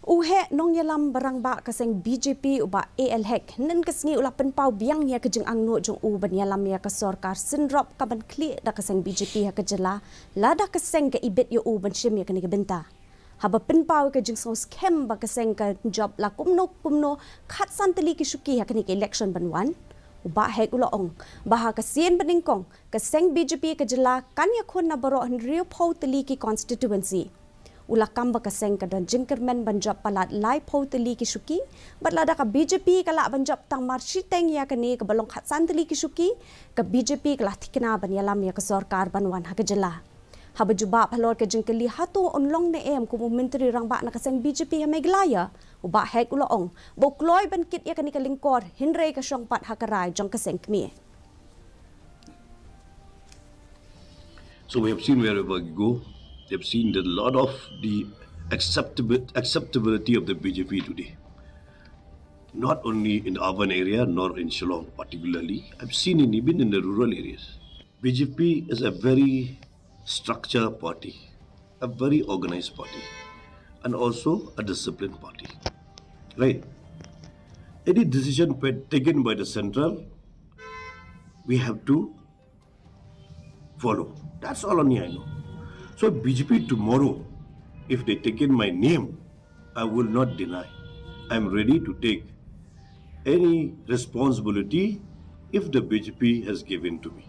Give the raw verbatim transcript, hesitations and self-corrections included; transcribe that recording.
U heh nongïalam ba rangbah ka seng B J P u Bah A L Hek, hynnin ka sngi u la pynpaw biang ïa ka jingangnud jong u ban ïalam ïa ka sorkar syndrop kaban khlieh da ka seng B J P ha ka jylla, lada ka seng ka ibit ïa u ban shim ïa kane ka bynta. Haba pynpaw ïa ka jingsngewskhem ba ka seng kan jop la kumno kumno khatsan tylli ki shuki ha kane ka election ban wan, u Bah Hek u la ong ba ha ka sien banyngkong ka seng B J P ka jylla kan ïakhun na baroh hynriewphew tylli ki constituency. U la kam ba ka seng ka don jingkyrmen ban jop palat laiphew tylli ki shuki, bad lada ka B J P ka lah ban jop tang mar shiteng ïa kane kaba long khatsan tylli ki shuki, ka B J P ka la thikna ban ïalam ïa ka sorkar ban wan ha ka jylla. Haba jubab halor ka jingkylli hato un long ne em kum u Myntri Rangbah na ka seng B J P ha Meghalaya, u Bah Hek u la ong ba u kloi ban kit ïa kane ka lyngkor, hynrei ka shong pat ha ka rai jong ka seng kmie. So we have seen wherever we go, we have seen that a lot of the acceptable, acceptability of the B J P today, not only in the urban area nor in Shillong particularly, I've seen it even in the rural areas. B J P is a very structured party, a very organized party, and also a disciplined party. Right? Any decision pa- taken by the central, we have to follow. That's all only I know. So B J P tomorrow, if they take in my name, I will not deny. I'm ready to take any responsibility if the B J P has given to me.